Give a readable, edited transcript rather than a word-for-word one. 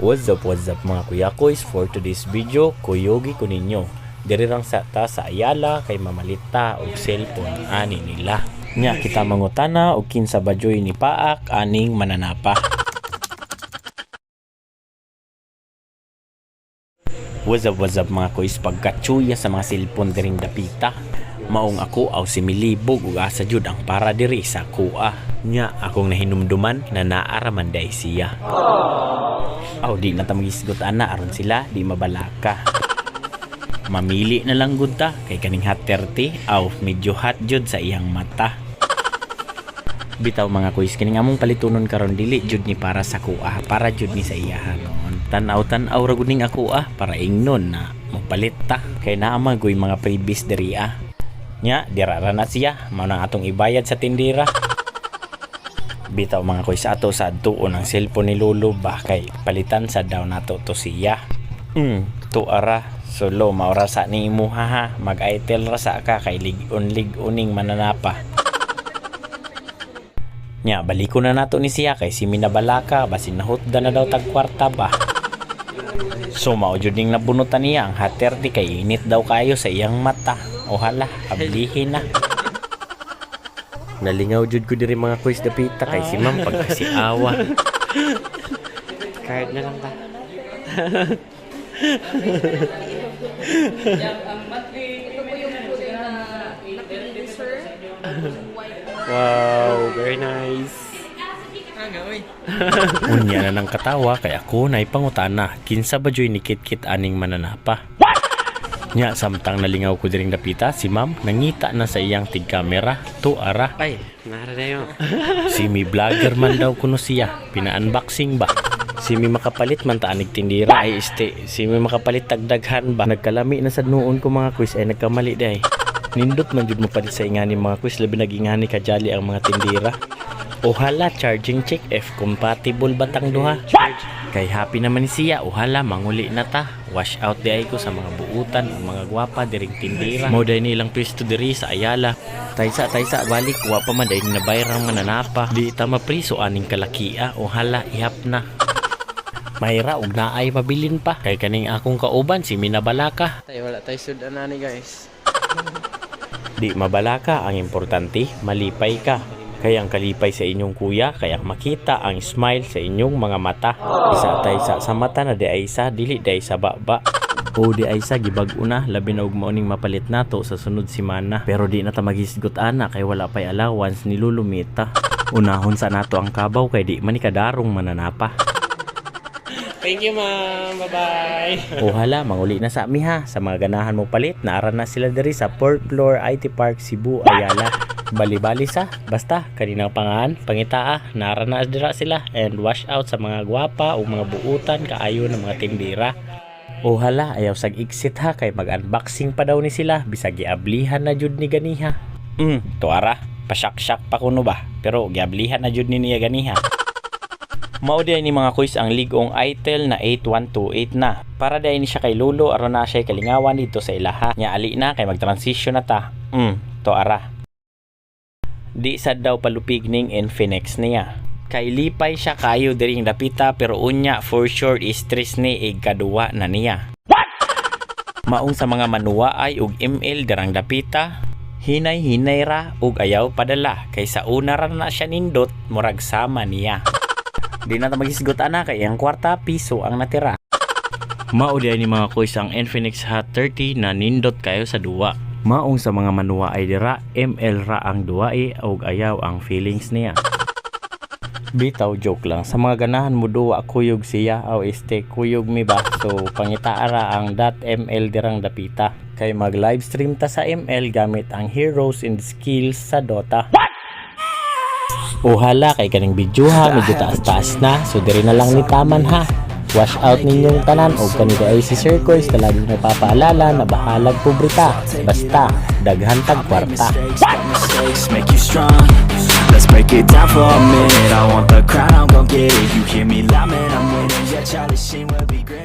What's up mga kuya koys? For today's video, kuyogi ko ninyo. Diri rang sa ta sa Ayala kay mamalita og cellphone ani nila. Nya kita mangutana og kinsa ba joy ni paak aning mananapa. What's up mga kuys, pagkatsuya sa mga cellphone diring dapita. Maong ako aw si milibog ug asa jud ang para diri sa kuha. Nya akong nahinumduman na naara man day siya. Aw, di na ta magisgot ana aron sila di mabalaka. Mamili na lang gud ta kay kaning Hot 30 aw medyo hot jud sa iyang mata. Bitaw mga kuys, kining among palitunon karon dili jud ni para sa kuha, para jud ni sa iyaha noon. Tan-aw tan-aw ra gud ning ako ah para ingnon na mopalit ta kay naa man guy mga freebies diri ah. Nya dira ra na siya, mao nang atong ibayad sa tindira. Bitaw mga kuys, ato sa tuon ang cellphone ni Lolo ba kay palitan sa daw nato to siya. Tuara solo maura sa ni imuha ha, mag-itel ra sa ka kay lig-on lig-oning mananapa. Nya baliko na nato ni siya kay si minabalaka basin nahutda na daw tag kwarta ba. So mao jud ning nabunutan niya ang Hot 30 kay init daw kayo sa iyang mata. Ohala, ablihin na. Nalingaw jud ko diri mga kuys dapita kay si ma'am pagkasiawa. Card na lang ta. Ito po yung kulay na napili, sir. Yung white. Wow, very nice. Unya na ng katawa kay ako na ipangutana kinsa ba joy ni Kitkit aning mananapa. Nya samtang nalingaw ko diring dapita si ma'am nangita na sa iyang tig kamera to ara. Ay, nara na yun. Si mi vlogger man daw kuno siya, pina-unboxing ba. Si mi makapalit man ta anig tindira ay este, si mi makapalit tagdaghan ba. Nagkalami na sad noon ko mga quiz ay nagkamali day. Nindot man jud mo palit sa ingani mga quiz, labi nagingani ka jolly ang mga tindira. Ohala, charging check if compatible ba tang duha. Kay happy naman ni siya, ohala manguli na ta. Wash out di ay ko sa mga buutan ug mga gwapa diring tindira. Mao day ni ilang pwesto diri sa Ayala. Taysa taysa balik wa pa man day nabayrang mananapa. Di ta mapriso aning kalakia, ohala ihap na. Mayra og naay mabilin pa kay kaning akong kauban si Minabalaka. Tayo, wala tayo sudan na ni guys. Di mabalaka, ang importante malipay ka. Kaya ang kalipay sa inyong kuya, kaya makita ang smile sa inyong mga mata. Isa tay sa sa mata na di ay isa, dili di ay sa baba. O di ay sa gibag una, labi na og mauning mapalit nato sa sunod semana. Pero di na ta maghisgot ana kay wala pay allowance ni Lulumita. Unahon sa nato ang kabaw kay di man ni kadarong mananapa. Thank you, ma'am. Bye-bye. Ohala, manguli na sa ami ha. Sa mga ganahan mo palit, naara na sila diri sa 4th floor IT Park Cebu, Ayala. Bali-bali sa, basta, kaninang pangaan, pangitaa, naara na dira sila and wash out sa mga gwapa o mga buutan kaayo ng mga tindira. Ohala, ayaw sag exit ha kay mag-unboxing pa daw ni sila bisag giablihan na jud ni ganiha. Tuara, pasyak-syak pa kuno ba? Pero giablihan na jud ni niya ganiha. Mao di ni mga kuys ang ligong Itel na 8128 na. Para di ni siya kay Lolo aron na siya kalingawan dito sa ilaha. Nya ali na kay mag-transition na ta. To ara. Di sad daw palupig ning Infinix niya. Kay lipay siya kayo diring dapita pero unya for sure stress ni ig kaduwa na niya. Maong sa mga manuwa ay og ML dirang dapita, hinay-hinay ra ug ayaw padala kay sa una ra na siya nindot murag sama niya. Di na ta maghisgot ana kay ang kwarta piso ang natira. Mao di ay ni mga kuys ang Infinix Hot 30 na nindot kayo sa duwa. Maong sa mga manuwa ay dira ML ra ang duwa eh, ug ayaw ang feelings niya. Bitaw joke lang sa mga ganahan mo duwa kuyog siya aw este kuyog mi ba, so pangitaa ra ang .ml dirang dapita kay mag live stream ta sa ML gamit ang heroes and skills sa Dota. Ohala kay kaning video ha, medyo taas-taas na, so diri na lang ni taman ha. Wash out ninyong tanan og kanila ay si Sir Koys na laging nagpapaalala na bahalag pobreta. Basta, daghan tag kwarta. Mistakes, but mistakes make you strong. Let's break it down for a minute. I want the crown, I'm gon' get it. You hear me loud, man, I'm winning. Yeah, Charlie Sheen will be grinning.